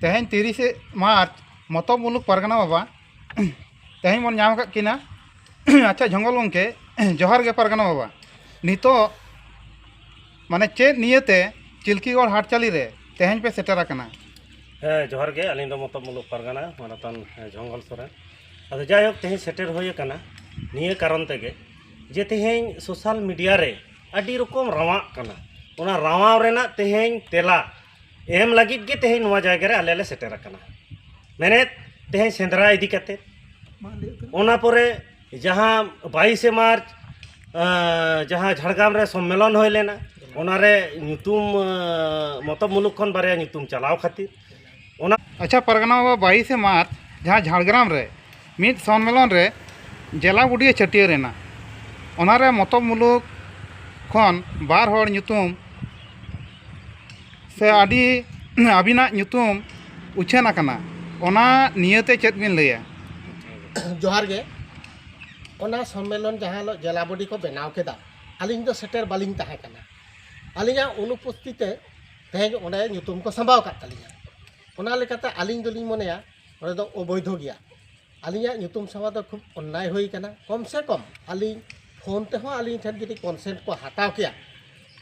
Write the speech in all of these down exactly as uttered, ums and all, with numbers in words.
ᱛᱮᱦᱮᱧ ᱛᱤᱨᱤᱥᱮ ᱢᱟᱨᱪ, ᱢᱚᱛᱚᱵ ᱢᱩᱞᱩᱠ ᱯᱟᱨᱜᱟᱱᱟ ᱵᱟᱵᱟ, ᱛᱮᱦᱮᱧ ᱵᱚᱱ ᱧᱟᱢ ᱟᱠᱟᱫ ᱠᱤᱱᱟ᱾ ᱟᱪᱪᱷᱟ, ᱡᱷᱚᱝᱜᱚᱞ ᱜᱚᱢᱠᱮ, ᱡᱚᱦᱟᱨ ᱜᱮ ᱯᱟᱨᱜᱟᱱᱟ ᱵᱟᱵᱟ᱾ ᱱᱤᱛᱚᱜ ᱢᱟᱱᱮ ᱪᱮᱫ ᱱᱤᱭᱟᱹᱛᱮ ᱪᱤᱞᱠᱤᱜᱚᱲ ᱦᱟᱴᱪᱟᱞᱤ ᱨᱮ ᱛᱮᱦᱮᱧ ᱯᱮ ᱥᱮᱴᱮᱨ ᱟᱠᱟᱱᱟ? ᱦᱮᱸ, ᱡᱚᱦᱟᱨ ᱜᱮ᱾ ᱟᱹᱞᱤᱧ ᱫᱚ ᱢᱚᱛᱚᱵ ᱢᱩᱞᱩᱠ ᱯᱟᱨᱜᱟᱱᱟ ᱢᱟᱱᱚᱛᱟᱱ, ᱦᱮᱸ, ᱡᱷᱚᱝᱜᱚᱞ ᱥᱚᱨᱮᱱ᱾ ᱟᱫᱚ ᱡᱟᱭᱦᱳᱠ, ᱛᱮᱦᱮᱧ ᱥᱮᱴᱮᱨ ᱦᱩᱭ ᱟᱠᱟᱱᱟ ᱱᱤᱭᱟᱹ ᱠᱟᱨᱚᱱ ᱛᱮᱜᱮ, ᱡᱮ ᱛᱮᱦᱮᱧ ᱥᱳᱥᱟᱞ ᱢᱤᱰᱤᱭᱟ ᱨᱮ ᱟᱹᱰᱤ ᱨᱚᱠᱚᱢ ᱨᱟᱣᱟᱜ ᱠᱟᱱᱟ᱾ ᱚᱱᱟ ᱨᱟᱣᱟᱣ ᱨᱮᱱᱟᱜ ᱛᱮᱦᱮᱧ ᱛᱮᱞᱟ ᱮᱢ ᱞᱟᱹᱜᱤᱫ ᱜᱮ ᱛᱮᱦᱮᱧ ᱱᱚᱣᱟ ᱡᱟᱭᱜᱟ ᱨᱮ ᱟᱞᱮ ᱞᱮ ᱥᱮᱴᱮᱨ ᱟᱠᱟᱱᱟ᱾ ᱢᱮᱱᱮᱫ, ᱛᱮᱦᱮᱧ ᱥᱮᱸᱫᱽᱨᱟ ᱤᱫᱤ ᱠᱟᱛᱮ, ᱚᱱᱟ ᱯᱚᱨᱮ ᱡᱟᱦᱟᱸ ᱵᱟᱭᱤᱥᱮ ᱢᱟᱨᱪ, ᱟᱸ, ᱡᱟᱦᱟᱸ ᱡᱷᱟᱲᱜᱨᱟᱢ ᱨᱮ ᱥᱚᱢᱢᱮᱞᱚᱱ ᱦᱩᱭ ᱞᱮᱱᱟ, ᱚᱱᱟᱨᱮ ᱧᱩᱛᱩᱢ, ᱟᱸ, ᱢᱚᱛᱚᱵ ᱢᱩᱞᱩᱠ ᱠᱷᱚᱱ ᱵᱟᱨᱭᱟ ᱧᱩᱛᱩᱢ ᱪᱟᱞᱟᱣ ᱠᱷᱟᱹᱛᱤᱨ, ᱚᱱᱟ ᱟᱪᱪᱷᱟ ᱯᱟᱨᱜᱟᱱᱟ ᱵᱟᱵᱟ, ᱵᱟᱭᱤᱥᱮ ᱢᱟᱨᱪ ᱡᱟᱦᱟᱸ ᱡᱷᱟᱲᱜᱨᱟᱢ ᱨᱮ ᱢᱤᱫ ᱥᱚᱱᱢᱮᱞᱚᱱ ᱨᱮ ᱡᱮᱞᱟ ᱵᱚᱰᱤᱭᱟᱹ ᱪᱷᱟᱹᱴᱭᱟᱹᱨ ᱮᱱᱟ, ᱚᱱᱟᱨᱮ ᱢᱚᱛᱚᱵ ᱢᱩᱞᱩᱠ ᱠᱷᱚᱱ ᱵᱟᱨ ᱦᱚᱲ ᱧᱩᱛᱩᱢ ᱥᱮ ᱟᱹᱰᱤ ᱟᱹᱵᱤᱱᱟᱜ ᱧᱩᱛᱩᱢ ᱩᱪᱷᱟᱹᱱ ᱟᱠᱟᱱᱟ, ᱚᱱᱟ ᱱᱤᱭᱟᱹᱛᱮ ᱪᱮᱫ ᱵᱤᱱ ᱞᱟᱹᱭᱟ? ᱡᱚᱦᱟᱨ ᱜᱮ᱾ ᱚᱱᱟ ᱥᱚᱱᱢᱮᱞᱚᱱ ᱡᱟᱦᱟᱸ ᱦᱤᱞᱳᱜ ᱡᱮᱞᱟ ᱵᱚᱰᱤ ᱠᱚ ᱵᱮᱱᱟᱣ ᱠᱮᱫᱟ, ᱟᱹᱞᱤᱧ ᱫᱚ ᱥᱮᱴᱮᱨ ᱵᱟᱹᱞᱤᱧ ᱛᱟᱦᱮᱸ ᱠᱟᱱᱟ᱾ ᱟᱹᱞᱤᱧᱟᱜ ᱚᱱᱩᱯᱚᱥᱛᱤᱛ ᱛᱮ ᱛᱮᱦᱮᱧ ᱚᱸᱰᱮ ᱧᱩᱛᱩᱢ ᱠᱚ ᱥᱟᱸᱵᱟᱣ ᱟᱠᱟᱫ ᱛᱟᱹᱞᱤᱧᱟ᱾ ᱚᱱᱟ ᱞᱮᱠᱟᱛᱮ ᱟᱹᱞᱤᱧ ᱫᱚᱞᱤᱧ ᱢᱚᱱᱮᱭᱟ ᱚᱸᱰᱮ ᱫᱚ ᱚᱵᱳᱭᱫᱷᱚ ᱜᱮᱭᱟ᱾ ᱟᱹᱞᱤᱧᱟᱜ ᱧᱩᱛᱩᱢ ᱥᱟᱸᱵᱟᱣ ᱫᱚ ᱠᱷᱩᱵ ᱚᱱᱱᱟᱭ ᱦᱩᱭ ᱠᱟᱱᱟ᱾ ᱠᱚᱢ ᱥᱮ ᱠᱚᱢ ᱟᱹᱞᱤᱧ ᱯᱷᱳᱱ ᱛᱮᱦᱚᱸ ᱟᱹᱞᱤᱧ ᱴᱷᱮᱱ ᱡᱩᱫᱤ ᱠᱚᱱᱥᱮᱱᱴ ᱠᱚ ᱦᱟᱛᱟᱣ ᱠᱮᱭᱟ,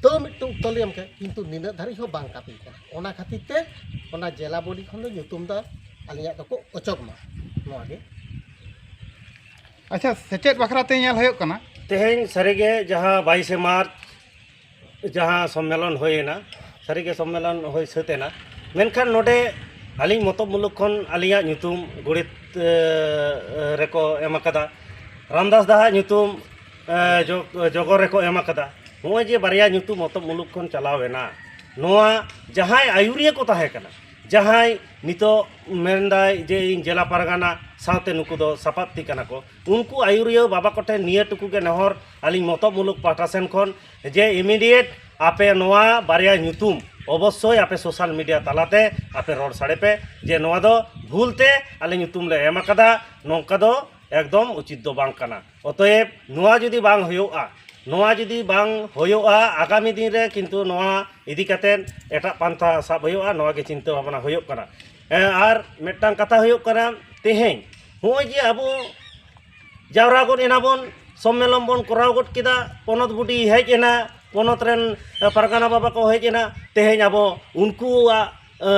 ᱛᱟᱹᱣ ᱢᱤᱫᱴᱮᱱ ᱩᱛᱛᱚᱨ ᱞᱤᱧ ᱮᱢ ᱠᱮᱭᱟ, ᱠᱤᱱᱛᱩ ᱱᱤᱱᱟᱹᱜ ᱫᱷᱟᱹᱨᱤᱡ ᱦᱚᱸ ᱵᱟᱝ ᱠᱟᱹᱯᱤ ᱠᱟᱱᱟ᱾ ᱚᱱᱟ ᱠᱷᱟᱹᱛᱤᱨ ᱛᱮ ᱚᱱᱟ ᱡᱮᱞᱟ ᱵᱚᱰᱤ ᱠᱷᱚᱱ ᱫᱚ ᱧᱩᱛᱩᱢ ᱫᱚ ᱟᱹᱞᱤᱧᱟᱜ ᱫᱚᱠᱚ ᱚᱪᱚᱜ ᱢᱟ, ᱱᱚᱣᱟ ᱜᱮ᱾ ᱟᱪᱪᱷᱟ, ᱥᱮᱪᱮᱫ ᱵᱟᱠᱷᱨᱟ ᱛᱮ ᱧᱮᱞ ᱦᱩᱭᱩᱜ ᱠᱟᱱᱟ᱾ ᱛᱮᱦᱮᱧ ᱥᱟᱹᱨᱤᱜᱮ ᱡᱟᱦᱟᱸ ᱵᱟᱭᱤᱥᱮ ᱢᱟᱨᱪ ᱡᱟᱦᱟᱸ ᱥᱚᱢᱢᱮᱞᱚᱱ ᱦᱩᱭᱮᱱᱟ, ᱥᱟᱹᱨᱤᱜᱮ ᱥᱚᱢᱢᱮᱞᱚᱱ ᱦᱩᱭ ᱥᱟᱹᱛ ᱮᱱᱟ, ᱢᱮᱱᱠᱷᱟᱱ ᱱᱚᱰᱮ ᱟᱹᱞᱤᱧ ᱢᱚᱛᱚᱵ ᱢᱩᱞᱩᱠ ᱠᱷᱚᱱ ᱟᱹᱞᱤᱧᱟᱜ ᱧᱩᱛᱩᱢ ᱜᱚᱲᱤᱛ, ᱮ, ᱨᱮᱠᱚ ᱮᱢ ᱟᱠᱟᱫᱟ, ᱨᱟᱢᱫᱟᱥ ᱫᱟᱦᱟᱜ ᱧᱩᱛᱩᱢ, ᱮ, ᱡᱚ-, ᱡᱚᱜᱚ ᱨᱮᱠᱚ ᱮᱢ ᱟᱠᱟᱫᱟ᱾ ᱱᱚᱜᱼᱚᱭ ᱡᱮ ᱵᱟᱨᱭᱟ ᱧᱩᱛᱩᱢ ᱢᱚᱛᱚᱵ ᱢᱩᱞᱩᱠ ᱠᱷᱚᱱ ᱪᱟᱞᱟᱣ ᱮᱱᱟ, ᱱᱚᱣᱟ ᱡᱟᱦᱟᱸᱭ ᱟᱹᱭᱩᱨᱤᱭᱟᱹ ᱠᱚ ᱛᱟᱦᱮᱸ ᱠᱟᱱᱟ, ᱡᱟᱦᱟᱸᱭ ᱱᱤᱛᱚᱜ ᱢᱮᱱᱫᱟᱭ ᱡᱮ ᱤᱧ ᱡᱮᱞᱟ ᱯᱟᱨᱜᱟᱱᱟ ᱥᱟᱶᱛᱮ ᱱᱩᱠᱩ ᱫᱚ ᱥᱟᱯᱟᱵ ᱛᱤ ᱠᱟᱱᱟ ᱠᱚ, ᱩᱱᱠᱩ ᱟᱹᱭᱩᱨᱤᱭᱟᱹ ᱵᱟᱵᱟ ᱠᱚᱴᱷᱮᱱ ᱱᱤᱭᱟᱹ ᱴᱩᱠᱩ ᱜᱮ ᱱᱮᱦᱚᱨ ᱟᱹᱞᱤᱧ ᱢᱚᱛᱚᱵ ᱢᱩᱞᱩᱠ ᱯᱟᱦᱴᱟ ᱥᱮᱱ ᱠᱷᱚᱱ, ᱡᱮ ᱤᱢᱤᱰᱤᱭᱮᱴ ᱟᱯᱮ ᱱᱚᱣᱟ ᱵᱟᱨᱭᱟ ᱧᱩᱛᱩᱢ ᱚᱵᱚᱥᱥᱳᱭ ᱟᱯᱮ ᱥᱳᱥᱟᱞ ᱢᱤᱰᱤᱭᱟ ᱛᱟᱞᱟᱛᱮ ᱟᱯᱮ ᱨᱚᱲ ᱥᱟᱰᱮ ᱯᱮ ᱡᱮ ᱱᱚᱣᱟ ᱫᱚ ᱵᱷᱩᱞ ᱛᱮ ᱟᱞᱮ ᱧᱩᱛᱩᱢ ᱞᱮ ᱮᱢ ᱟᱠᱟᱫᱟ, ᱱᱚᱝᱠᱟ ᱫᱚ ᱮᱠᱫᱚᱢ ᱩᱪᱤᱛ ᱫᱚ ᱵᱟᱝ ᱠᱟᱱᱟ᱾ ᱚᱛᱚᱮᱵ ᱱᱚᱣᱟ ᱡᱩᱫᱤ ᱵᱟᱝ ᱦᱩᱭᱩᱜᱼᱟ, ᱱᱚᱣᱟ ᱡᱩᱫᱤ ᱵᱟᱝ ᱦᱩᱭᱩᱜᱼᱟ, ᱟᱜᱟᱢᱤ ᱫᱤᱱ ᱨᱮ ᱠᱤᱱᱛᱩ ᱱᱚᱣᱟ ᱤᱫᱤ ᱠᱟᱛᱮᱫ ᱮᱴᱟᱜ ᱯᱟᱱᱛᱷᱟ ᱥᱟᱵ ᱦᱩᱭᱩᱜᱼᱟ, ᱱᱚᱣᱟ ᱜᱮ ᱪᱤᱱᱛᱟᱹ ᱵᱷᱟᱵᱽᱱᱟ ᱦᱩᱭᱩᱜ ᱠᱟᱱᱟ᱾ ᱮᱸ, ᱟᱨ ᱢᱤᱫᱴᱟᱝ ᱠᱟᱛᱷᱟ ᱦᱩᱭᱩᱜ ᱠᱟᱱᱟ, ᱛᱮᱦᱮᱧ ᱱᱚᱜᱼᱚᱭ ᱡᱮ ᱟᱵᱚ ᱡᱟᱣᱨᱟ ᱜᱚᱫ ᱮᱱᱟ ᱵᱚᱱ, ᱥᱚᱢᱢᱮᱞᱚᱱ ᱵᱚᱱ ᱠᱚᱨᱟᱣ ᱜᱚᱫ ᱠᱮᱫᱟ, ᱯᱚᱱᱚᱛ ᱵᱚᱰᱤ ᱦᱮᱡ ᱮᱱᱟ, ᱯᱚᱱᱚᱛ ᱨᱮᱱ, ᱮ, ᱯᱟᱨᱜᱟᱱᱟ ᱵᱟᱵᱟ ᱠᱚ ᱦᱮᱡ ᱮᱱᱟ, ᱛᱮᱦᱮᱧ ᱟᱵᱚ ᱩᱱᱠᱩᱣᱟᱜ, ᱮ,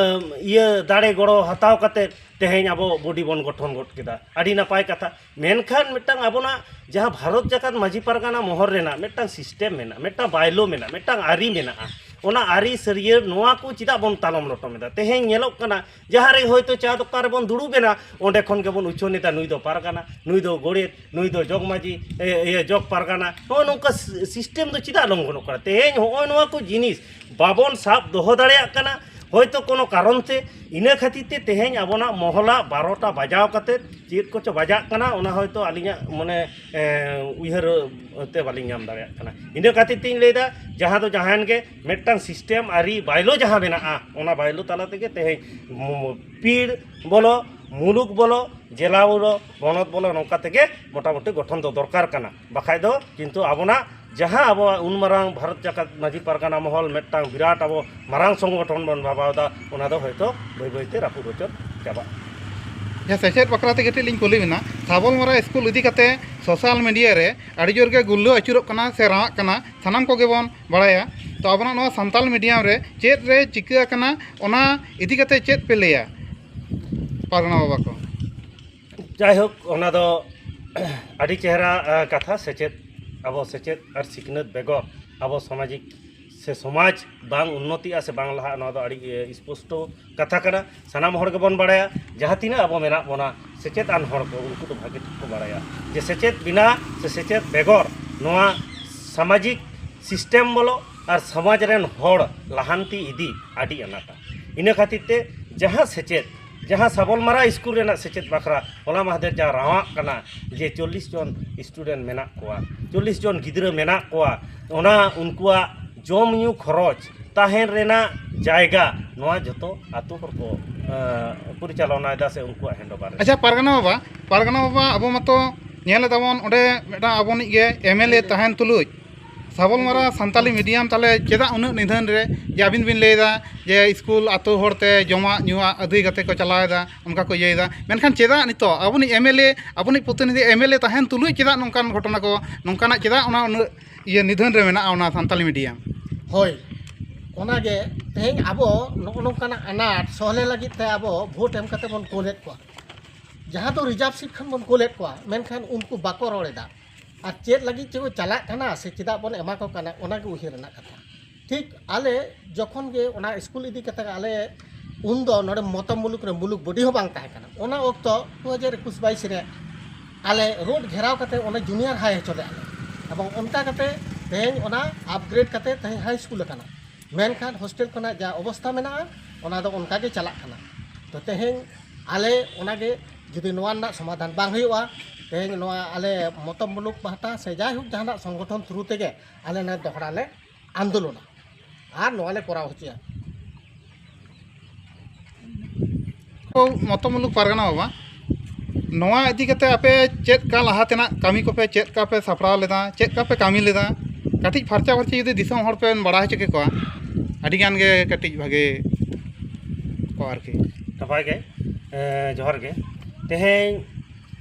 ᱤᱭᱟᱹ ᱫᱟᱲᱮ ᱜᱚᱲᱚ ᱦᱟᱛᱟᱣ ᱠᱟᱛᱮᱫ ᱛᱮᱦᱮᱧ ᱟᱵᱚ ᱵᱚᱰᱤ ᱵᱚᱱ ᱜᱚᱴᱷᱚᱱ ᱜᱚᱫ ᱠᱮᱫᱟ᱾ ᱟᱹᱰᱤ ᱱᱟᱯᱟᱭ ᱠᱟᱛᱷᱟ᱾ ᱢᱮᱱᱠᱷᱟᱱ ᱢᱤᱫᱴᱟᱝ ᱟᱵᱚᱱᱟᱜ ᱡᱟᱦᱟᱸ ᱵᱷᱟᱨᱚᱛ ᱡᱟᱠᱟᱛ ᱢᱟᱹᱡᱷᱤ ᱯᱟᱨᱜᱟᱱᱟ ᱢᱚᱦᱚᱞ ᱨᱮᱱᱟᱜ ᱢᱤᱫᱴᱟᱝ ᱥᱤᱥᱴᱮᱢ ᱢᱮᱱᱟᱜᱼᱟ, ᱢᱤᱫᱴᱟᱝ ᱵᱟᱭᱞᱳ ᱢᱮᱱᱟᱜᱼᱟ, ᱢᱤᱫᱴᱟᱝ ᱟᱹᱨᱤ ᱢᱮᱱᱟᱜᱼᱟ, ᱚᱱᱟ ᱟᱹᱨᱤ ᱥᱟᱹᱨᱤᱭᱟᱹ ᱱᱚᱣᱟ ᱠᱚ ᱪᱮᱫᱟᱜ ᱵᱚᱱ ᱛᱟᱞᱚᱢ ᱞᱚᱴᱚᱢ ᱮᱫᱟ? ᱛᱮᱦᱮᱧ ᱧᱮᱞᱚᱜ ᱠᱟᱱᱟ, ᱡᱟᱦᱟᱸ ᱨᱮ ᱦᱚᱭᱛᱳ ᱪᱟ ᱫᱚᱠᱟᱱ ᱨᱮᱵᱚᱱ ᱫᱩᱲᱩᱵ ᱮᱱᱟ, ᱚᱸᱰᱮ ᱠᱷᱚᱱ ᱜᱮᱵᱚᱱ ᱩᱪᱷᱟᱹᱱ ᱮᱫᱟ, ᱱᱩᱭ ᱫᱚ ᱯᱟᱨᱜᱟᱱᱟ, ᱱᱩᱭ ᱫᱚ ᱜᱚᱰᱮᱛ, ᱱᱩᱭ ᱫᱚ ᱡᱚᱜᱽ ᱢᱟᱹᱡᱷᱤ, ᱮ, ᱤᱭᱟᱹ, ᱡᱚᱜᱽ ᱯᱟᱨᱜᱟᱱᱟ᱾ ᱱᱚᱜᱼᱚ ᱱᱚᱝᱠᱟ ᱥᱤ-, ᱥᱤᱥᱴᱮᱢ ᱫᱚ ᱪᱮᱫᱟᱜ ᱞᱚᱝᱜᱷᱚᱱᱚᱜ ᱠᱟᱱᱟ? ᱛᱮᱦᱮᱧ ᱦᱚᱸᱜᱼᱚᱭ ᱱᱚᱣᱟ ᱠᱚ ᱡᱤᱱᱤᱥ ᱵᱟᱵᱚᱱ ᱥᱟᱵ ᱫᱚᱦᱚ ᱫᱟᱲᱮᱭᱟᱜ ᱠᱟᱱᱟ ᱦᱚᱭᱛᱳ ᱠᱳᱱᱳ ᱠᱟᱨᱚᱱ ᱛᱮ, ᱤᱱᱟᱹ ᱠᱷᱟᱹᱛᱤᱨ ᱛᱮ ᱛᱮᱦᱮᱧ ᱟᱵᱚᱱᱟᱜ ᱢᱚᱦᱚᱞᱟ ᱵᱟᱨᱚᱴᱟ ᱵᱟᱡᱟᱣ ᱠᱟᱛᱮᱫ ᱪᱮᱫ ᱠᱚᱪᱚ ᱵᱟᱡᱟᱜ ᱠᱟᱱᱟ, ᱚᱱᱟ ᱦᱚᱭᱛᱳ ᱟᱹᱞᱤᱧᱟᱜ ᱢᱚᱱᱮ, ᱮ, ᱩᱭᱦᱟᱹᱨ ᱛᱮ ᱵᱟᱹᱞᱤᱧ ᱧᱟᱢ ᱫᱟᱲᱮᱭᱟᱜ ᱠᱟᱱᱟ᱾ ᱤᱱᱟᱹ ᱠᱷᱟᱹᱛᱤᱨ ᱛᱤᱧ ᱞᱟᱹᱭᱫᱟ, ᱡᱟᱦᱟᱸ ᱫᱚ ᱡᱟᱦᱟᱸᱭᱮᱱ ᱜᱮ ᱢᱤᱫᱴᱟᱝ ᱥᱤᱥᱴᱮᱢ ᱟᱹᱨᱤ ᱵᱟᱭᱞᱳ ᱡᱟᱦᱟᱸ ᱢᱮᱱᱟᱜᱼᱟ, ᱚᱱᱟ ᱵᱟᱭᱞᱳ ᱛᱟᱞᱟ ᱛᱮᱜᱮ ᱛᱮᱦᱮᱧ ᱢᱚ-, ᱯᱤᱲ ᱵᱚᱞᱚ, ᱢᱩᱞᱩᱠ ᱵᱚᱞᱚ, ᱡᱮᱞᱟ ᱵᱚᱞᱚ, ᱯᱚᱱᱚᱛ ᱵᱚᱞᱚ, ᱱᱚᱝᱠᱟ ᱛᱮᱜᱮ ᱢᱚᱴᱟᱢᱩᱴᱤ ᱜᱚᱴᱷᱚᱱ ᱫᱚ ᱫᱚᱨᱠᱟᱨ ᱠᱟᱱᱟ᱾ ᱵᱟᱠᱷᱟᱡ ᱫᱚ ᱠᱤᱱᱛᱩ ᱟᱵᱚᱱᱟᱜ ᱡᱟᱦᱟᱸ ᱟᱵᱚᱣᱟᱜ ᱩᱱ ᱢᱟᱨᱟᱝ ᱵᱷᱟᱨᱚᱛ ᱡᱟᱠᱟᱛ ᱢᱟᱹᱡᱷᱤ ᱯᱟᱨᱜᱟᱱᱟ ᱢᱚᱦᱚᱞ ᱢᱤᱫᱴᱟᱝ ᱵᱤᱨᱟᱴ ᱟᱵᱚ ᱢᱟᱨᱟᱝ ᱥᱚᱝᱜᱚᱴᱷᱚᱱ ᱵᱚᱱ ᱵᱷᱟᱵᱟᱣ ᱮᱫᱟ, ᱚᱱᱟ ᱫᱚ ᱦᱚᱭᱛᱳ ᱵᱟᱹᱭ ᱵᱟᱹᱭᱛᱮ ᱨᱟᱹᱯᱩᱫ ᱦᱚᱪᱚ ᱪᱟᱵᱟᱜᱼᱟ᱾ ᱡᱟᱦᱟᱸ ᱥᱮᱪᱮᱫ ᱵᱟᱠᱷᱨᱟ ᱛᱮ ᱠᱟᱹᱴᱤᱡ ᱞᱤᱧ ᱠᱩᱞᱤ ᱵᱮᱱᱟ, ᱥᱟᱵᱚᱞᱢᱟᱨᱟ ᱥᱠᱩᱞ ᱤᱫᱤ ᱠᱟᱛᱮ ᱥᱳᱥᱟᱞ ᱢᱤᱰᱤᱭᱟ ᱨᱮ ᱟᱹᱰᱤ ᱡᱳᱨ ᱜᱮ ᱜᱩᱨᱞᱟᱹ ᱟᱹᱪᱩᱨᱚᱜ ᱠᱟᱱᱟ ᱥᱮ ᱨᱟᱜ ᱠᱟᱱᱟ, ᱥᱟᱱᱟᱢ ᱠᱚᱜᱮ ᱵᱚᱱ ᱵᱟᱲᱟᱭᱟ᱾ ᱛᱚ ᱟᱵᱚᱱᱟᱜ ᱱᱚᱣᱟ ᱥᱟᱱᱛᱟᱞ ᱢᱤᱰᱤᱭᱟᱢ ᱨᱮ ᱪᱮᱫ ᱨᱮ ᱪᱤᱠᱟᱹ ᱟᱠᱟᱱᱟ, ᱚᱱᱟ ᱤᱫᱤ ᱠᱟᱛᱮ ᱪᱮᱫ ᱯᱮ ᱞᱟᱹᱭᱟ ᱯᱟᱨᱜᱟᱱᱟ ᱵᱟᱵᱟ ᱠᱚ? ᱡᱟᱭᱦᱳᱠ, ᱚᱱᱟ ᱫᱚ ᱟᱹᱰᱤ ᱪᱮᱦᱨᱟ, ᱟ, ᱠᱟᱛᱷᱟ᱾ ᱥᱮᱪᱮᱫ, ᱟᱵᱚ ᱥᱮᱪᱮᱫ ᱟᱨ ᱥᱤᱠᱷᱱᱟᱹᱛ ᱵᱮᱜᱚᱨ ᱟᱵᱚ ᱥᱟᱢᱟᱡᱤᱠ ᱥᱮ ᱥᱚᱢᱟᱡᱽ ᱵᱟᱝ ᱩᱱᱱᱚᱛᱤᱜᱼᱟ ᱥᱮ ᱵᱟᱝ ᱞᱟᱦᱟᱜᱼᱟ, ᱱᱚᱣᱟ ᱫᱚ ᱟᱹᱰᱤ, ᱮ, ᱥᱯᱚᱥᱴᱚ ᱠᱟᱛᱷᱟ ᱠᱟᱱᱟ᱾ ᱥᱟᱱᱟᱢ ᱦᱚᱲ ᱜᱮᱵᱚᱱ ᱵᱟᱲᱟᱭᱟ, ᱡᱟᱦᱟᱸ ᱛᱤᱱᱟᱹᱜ ᱟᱵᱚ ᱢᱮᱱᱟᱜ ᱵᱚᱱᱟ ᱥᱮᱪᱮᱫ ᱟᱱ ᱦᱚᱲ ᱠᱚ, ᱩᱱᱠᱩ ᱫᱚ ᱵᱷᱟᱜᱮ ᱴᱷᱤᱠ ᱠᱚ ᱵᱟᱲᱟᱭᱟ ᱡᱮ ᱥᱮᱪᱮᱫ ᱵᱤᱱᱟ ᱥᱮ ᱥᱮᱪᱮᱫ ᱵᱮᱜᱚᱨ ᱱᱚᱣᱟ ᱥᱟᱢᱟᱡᱤᱠ ᱥᱤᱥᱴᱮᱢ ᱵᱚᱞᱚ ᱟᱨ ᱥᱚᱢᱟᱡᱽ ᱨᱮᱱ ᱦᱚᱲ ᱞᱟᱦᱟᱱᱛᱤ ᱤᱫᱤ ᱟᱹᱰᱤ ᱟᱱᱟᱴᱟ᱾ ᱤᱱᱟᱹ ᱠᱷᱟᱹᱛᱤᱨ ᱛᱮ ᱡᱟᱦᱟᱸ ᱥᱮᱪᱮᱫ, ᱡᱟᱦᱟᱸ ᱥᱟᱵᱚᱞᱢᱟᱨᱟ ᱥᱠᱩᱞ ᱨᱮᱱᱟᱜ ᱥᱮᱪᱮᱫ ᱵᱟᱠᱷᱨᱟ ᱦᱚᱞᱟ ᱢᱟᱦᱫᱮᱨ ᱡᱟᱦᱟᱸ ᱨᱟᱣᱟᱜ ᱠᱟᱱᱟ ᱡᱮ ᱪᱚᱞᱞᱤᱥ ᱡᱚᱱ ᱥᱴᱩᱰᱮᱱᱴ ᱢᱮᱱᱟᱜ ᱠᱚᱣᱟ, ᱪᱚᱞᱞᱤᱥ ᱡᱚᱱ ᱜᱤᱫᱽᱨᱟᱹ ᱢᱮᱱᱟᱜ ᱠᱚᱣᱟ, ᱚᱱᱟ ᱩᱱᱠᱩᱣᱟᱜ ᱡᱚᱢ ᱧᱩ ᱠᱷᱚᱨᱚᱪ, ᱛᱟᱦᱮᱱ ᱨᱮᱱᱟᱜ ᱡᱟᱭᱜᱟ, ᱱᱚᱣᱟ ᱡᱚᱛᱚ ᱟᱛᱳ ᱦᱚᱲ ᱠᱚ, ᱮᱸ, ᱯᱚᱨᱤᱪᱟᱞᱚᱱᱟᱭᱮᱫᱟ ᱥᱮ ᱩᱱᱠᱩᱣᱟᱜ ᱦᱮᱱᱰ ᱳᱵᱷᱟᱨ ᱨᱮ᱾ ᱟᱪᱪᱷᱟ, ᱯᱟᱨᱜᱟᱱᱟ ᱵᱟᱵᱟ, ᱯᱟᱨᱜᱟᱱᱟ ᱵᱟᱵᱟ, ᱟᱵᱚ ᱢᱟᱛᱚ ᱧᱮᱞ ᱮᱫᱟᱵᱚᱱ ᱚᱸᱰᱮ ᱢᱤᱫᱴᱟᱝ ᱟᱵᱚᱱᱤᱡ ᱜᱮ ᱮᱢ ᱮᱞ ᱮ ᱛᱟᱦᱮᱱ ᱛᱩᱞᱩᱡ ᱥᱟᱵᱚᱞ ᱢᱟᱨᱟ ᱥᱟᱱᱛᱟᱞᱤ ᱢᱤᱰᱤᱭᱟᱢ ᱛᱟᱦᱞᱮ ᱪᱮᱫᱟᱜ ᱩᱱᱟᱹᱜ ᱱᱤᱫᱷᱟᱹᱱ ᱨᱮ? ᱡᱮ ᱟᱹᱵᱤᱱ ᱵᱤᱱ ᱞᱟᱹᱭᱫᱟ ᱡᱮ ᱥᱠᱩᱞ ᱟᱛᱳ ᱦᱚᱲᱛᱮ ᱡᱚᱢᱟᱜ ᱧᱩᱣᱟᱜ ᱟᱹᱫᱟᱹᱭ ᱠᱟᱛᱮ ᱠᱚ ᱪᱟᱞᱟᱣᱮᱫᱟ, ᱚᱱᱠᱟ ᱠᱚ ᱤᱭᱟᱹᱭᱮᱫᱟ, ᱢᱮᱱᱠᱷᱟᱱ ᱪᱮᱫᱟᱜ ᱱᱤᱛᱚᱜ ᱟᱵᱚᱱᱤᱡ M L A, ᱟᱵᱚᱱᱤᱡ ᱯᱨᱚᱛᱤᱱᱤᱫᱷᱤ M L A ᱛᱟᱦᱮᱱ ᱛᱩᱞᱩᱡ ᱪᱮᱫᱟᱜ ᱱᱚᱝᱠᱟᱱ ᱜᱷᱚᱴᱚᱱᱟ ᱠᱚ, ᱱᱚᱝᱠᱟᱱᱟᱜ ᱪᱮᱫᱟᱜ ᱚᱱᱟ ᱩᱱᱟᱹᱜ ᱤᱭᱟᱹ ᱱᱤᱫᱷᱟᱹᱱ ᱨᱮ ᱢᱮᱱᱟᱜᱼᱟ ᱚᱱᱟ ᱥᱟᱱᱛᱟᱞᱤ ᱢᱤᱰᱤᱭᱟᱢ? ᱦᱳᱭ, ᱚᱱᱟᱜᱮ ᱛᱮᱦᱮᱧ ᱟᱵᱚ ᱱᱚᱜᱼᱚ ᱱᱚᱝᱠᱟᱱᱟᱜ ᱟᱱᱟᱴ ᱥᱚᱦᱞᱮ ᱞᱟᱹᱜᱤᱫ ᱛᱮ ᱟᱵᱚ ᱵᱷᱳᱴ ᱮᱢ ᱠᱟᱛᱮ ᱵᱚᱱ ᱠᱳᱞᱮᱫ ᱠᱚᱣᱟ, ᱡᱟᱦᱟᱸ ᱫᱚ ᱨᱤᱡᱟᱨᱵᱷ ᱥᱤᱴ ᱠᱷᱚᱱ ᱵᱚᱱ ᱠᱳᱞᱮᱫ ᱠᱚᱣᱟ, ᱢᱮᱱᱠᱷᱟᱱ ᱩᱱᱠᱩ ᱵᱟᱠᱚ ᱨᱚᱲ ᱮᱫᱟ᱾ ᱟᱨ ᱪᱮᱫ ᱞᱟᱹᱜᱤᱫ ᱪᱚ ᱪᱟᱞᱟᱜ ᱠᱟᱱᱟ ᱥᱮ ᱪᱮᱫᱟᱜ ᱵᱚᱱ ᱮᱢᱟ ᱠᱚ ᱠᱟᱱᱟ, ᱚᱱᱟᱜᱮ ᱩᱭᱦᱟᱹᱨ ᱨᱮᱱᱟᱜ ᱠᱟᱛᱷᱟ᱾ ᱴᱷᱤᱠ ᱟᱞᱮ ᱡᱚᱠᱷᱚᱱ ᱜᱮ ᱚᱱᱟ ᱥᱠᱩᱞ ᱤᱫᱤ ᱠᱟᱛᱮ ᱟᱞᱮ ᱩᱱᱫᱚ ᱱᱚᱰᱮ ᱢᱚᱛᱚᱢ ᱢᱩᱞᱩᱠ ᱨᱮ ᱢᱩᱞᱩᱠ ᱵᱚᱰᱤ ᱦᱚᱸ ᱵᱟᱝ ᱛᱟᱦᱮᱸ ᱠᱟᱱᱟ, ᱚᱱᱟ ᱚᱠᱛᱚ ᱫᱩ ᱦᱟᱡᱟᱨ ᱮᱠᱩᱥ ᱵᱟᱭᱤᱥ ᱨᱮ ᱟᱞᱮ ᱨᱳᱰ ᱜᱷᱮᱨᱟᱣ ᱠᱟᱛᱮ ᱚᱸᱰᱮ ᱡᱩᱱᱤᱭᱟᱨ ᱦᱟᱭ ᱦᱚᱪᱚ ᱞᱮᱫᱼᱟ ᱞᱮ᱾ ᱮᱵᱚᱝ ᱚᱱᱠᱟ ᱠᱟᱛᱮ ᱛᱮᱦᱮᱧ ᱚᱱᱟ ᱟᱯᱜᱨᱮᱰ ᱠᱟᱛᱮ ᱛᱮᱦᱮᱧ ᱦᱟᱭ ᱥᱠᱩᱞ ᱟᱠᱟᱱᱟ᱾ ᱢᱮᱱᱠᱷᱟᱱ ᱦᱳᱥᱴᱮᱞ ᱠᱷᱚᱱᱟᱜ ᱡᱟ ᱚᱵᱚᱥᱛᱷᱟ ᱢᱮᱱᱟᱜᱼᱟ, ᱚᱱᱟ ᱫᱚ ᱚᱱᱠᱟ ᱜᱮ ᱪᱟᱞᱟᱜ ᱠᱟᱱᱟ᱾ ᱛᱚ ᱛᱮᱦᱮᱧ ᱟᱞᱮ ᱚᱱᱟᱜᱮ ᱡᱩᱫᱤ ᱱᱚᱣᱟ ᱨᱮᱱᱟᱜ ᱥᱚᱢᱟᱫᱷᱟᱱ ᱵᱟᱝ ᱦᱩᱭᱩᱜᱼᱟ, ᱛᱮᱦᱮᱧ ᱱᱚᱣᱟ ᱟᱞᱮ ᱢᱚᱛᱚᱵ ᱢᱩᱞᱩᱠ ᱯᱟᱦᱴᱟ ᱥᱮ ᱡᱟᱭᱦᱳᱠ ᱡᱟᱦᱟᱱᱟᱜ ᱥᱚᱝᱜᱚᱴᱷᱚᱱ ᱛᱷᱨᱩ ᱛᱮᱜᱮ ᱟᱞᱮ ᱱᱚᱣᱟ ᱫᱚᱦᱲᱟ ᱞᱮ ᱟᱱᱫᱳᱞᱚᱱᱟ ᱟᱨ ᱱᱚᱣᱟ ᱞᱮ ᱠᱚᱨᱟᱣ ᱦᱚᱪᱚᱭᱟ᱾ ᱠᱚ ᱢᱚᱛᱚ ᱢᱩᱞᱩᱠ ᱯᱟᱨᱜᱟᱱᱟ ᱵᱟᱵᱟ, ᱱᱚᱣᱟ ᱤᱫᱤ ᱠᱟᱛᱮ ᱟᱯᱮ ᱪᱮᱫ ᱠᱟ ᱞᱟᱦᱟ ᱛᱮᱱᱟᱜ ᱠᱟᱹᱢᱤ ᱠᱚᱯᱮ ᱪᱮᱫ ᱠᱟ ᱯᱮ ᱥᱟᱯᱲᱟᱣ ᱞᱮᱫᱟ, ᱪᱮᱫ ᱠᱟ ᱯᱮ ᱠᱟᱹᱢᱤ ᱞᱮᱫᱟ? ᱠᱟᱹᱴᱤᱡ ᱯᱷᱟᱨᱪᱟ ᱯᱷᱟᱹᱨᱪᱤ ᱡᱩᱫᱤ ᱫᱤᱥᱚᱢ ᱦᱚᱲ ᱯᱮ ᱵᱟᱲᱟᱭ ᱦᱚᱪᱚ ᱠᱮᱠᱚᱣᱟ, ᱟᱹᱰᱤ ᱜᱟᱱ ᱜᱮ ᱠᱟᱹᱴᱤᱡ ᱵᱷᱟᱜᱮ ᱠᱚᱜᱼᱟ ᱟᱨᱠᱤ᱾ ᱱᱟᱯᱟᱭ ᱜᱮ, ᱮᱸ, ᱡᱚᱦᱟᱨ ᱜᱮ᱾ ᱛᱮᱦᱮᱧ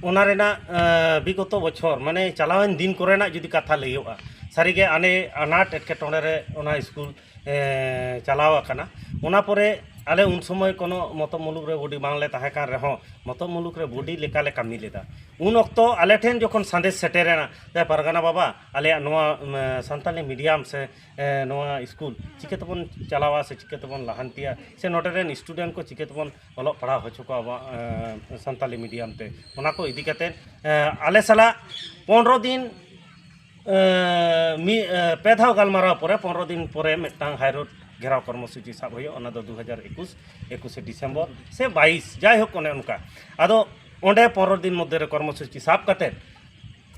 ᱚᱱᱟ ᱨᱮᱱᱟᱜ, ᱮᱸ, ᱵᱤᱜᱚᱛᱚ ᱵᱚᱪᱷᱚᱨ, ᱢᱟᱱᱮ ᱪᱟᱞᱟᱣᱮᱱ ᱫᱤᱱ ᱠᱚᱨᱮᱱᱟᱜ ᱡᱩᱫᱤ ᱠᱟᱛᱷᱟ ᱞᱟᱹᱭᱚᱜᱼᱟ, ᱥᱟᱹᱨᱤᱜᱮ ᱟᱱᱮ ᱟᱱᱟᱴ ᱮᱴᱠᱮᱴᱚᱬᱮ ᱨᱮ ᱚᱱᱟ ᱥᱠᱩᱞ, ᱮᱸ, ᱪᱟᱞᱟᱣ ᱟᱠᱟᱱᱟ᱾ ᱚᱱᱟ ᱯᱚᱨᱮ ᱟᱞᱮ ᱩᱱ ᱥᱚᱢᱚᱭ ᱠᱳᱱᱳ ᱢᱚᱛᱚᱵ ᱢᱩᱞᱩᱠ ᱨᱮ ᱵᱚᱰᱤ ᱵᱟᱝᱞᱮ ᱛᱟᱦᱮᱸ ᱠᱟᱱ ᱨᱮᱦᱚᱸ, ᱢᱚᱛᱚᱵ ᱢᱩᱞᱩᱠ ᱨᱮ ᱵᱚᱰᱤ ᱞᱮᱠᱟᱞᱮ ᱠᱟᱹᱢᱤ ᱞᱮᱫᱟ᱾ ᱩᱱ ᱚᱠᱛᱚ ᱟᱞᱮ ᱴᱷᱮᱱ ᱡᱚᱠᱷᱚᱱ ᱥᱟᱸᱫᱮᱥ ᱥᱮᱴᱮᱨᱮᱱᱟ, ᱡᱮ ᱯᱟᱨᱜᱟᱱᱟ ᱵᱟᱵᱟ, ᱟᱞᱮᱭᱟᱜ ᱱᱚᱣᱟ, ᱩᱢ, ᱥᱟᱱᱛᱟᱞᱤ ᱢᱤᱰᱤᱭᱟᱢ ᱥᱮ, ᱮ, ᱱᱚᱣᱟ ᱥᱠᱩᱞ ᱪᱤᱠᱟᱹ ᱛᱮᱵᱚᱱ ᱪᱟᱞᱟᱣᱟ ᱥᱮ ᱪᱤᱠᱟᱹ ᱛᱮᱵᱚᱱ ᱞᱟᱦᱟᱱᱛᱤᱭᱟ ᱥᱮ ᱱᱚᱰᱮ ᱨᱮᱱ ᱥᱴᱩᱰᱮᱱᱴ ᱠᱚ ᱪᱤᱠᱟᱹ ᱛᱮᱵᱚᱱ ᱚᱞᱚᱜ ᱯᱟᱲᱦᱟᱣ ᱦᱚᱪᱚ ᱠᱚᱣᱟ ᱟᱵᱚᱣᱟᱜ, ᱮ, ᱥᱟᱱᱛᱟᱞᱤ ᱢᱤᱰᱤᱭᱟᱢ ᱛᱮ, ᱚᱱᱟ ᱠᱚ ᱤᱫᱤ ᱠᱟᱛᱮ, ᱮ, ᱟᱞᱮ ᱥᱟᱞᱟᱜ ᱯᱚᱱᱨᱚ ᱫᱤᱱ, ᱮ, ᱢᱤ-, ᱮ, ᱯᱮ ᱫᱷᱟᱣ ᱜᱟᱞᱢᱟᱨᱟᱣ ᱯᱚᱨᱮ ᱯᱚᱱᱨᱚ ᱫᱤᱱ ᱯᱚᱨᱮ ᱢᱤᱫᱴᱟᱝ ᱦᱟᱭᱨᱳᱰ ᱜᱷᱮᱨᱟᱣ ᱠᱚᱨᱢᱚᱥᱩᱪᱤ ᱥᱟᱵ ᱦᱩᱭᱩᱜᱼᱟ᱾ ᱚᱱᱟ ᱫᱚ ᱫᱩ ᱦᱟᱡᱟᱨ ᱮᱠᱩᱥ, ᱮᱠᱩᱥᱮ ᱰᱤᱥᱮᱢᱵᱚᱨ ᱥᱮ ᱵᱟᱭᱤᱥ, ᱡᱟᱭᱦᱳᱠ ᱚᱱᱮ ᱚᱱᱠᱟ᱾ ᱟᱫᱚ ᱚᱸᱰᱮ ᱯᱚᱱᱨᱚ ᱫᱤᱱ ᱢᱚᱫᱽᱫᱷᱮ ᱨᱮ ᱠᱚᱨᱢᱚᱥᱩᱪᱤ ᱥᱟᱵ ᱠᱟᱛᱮ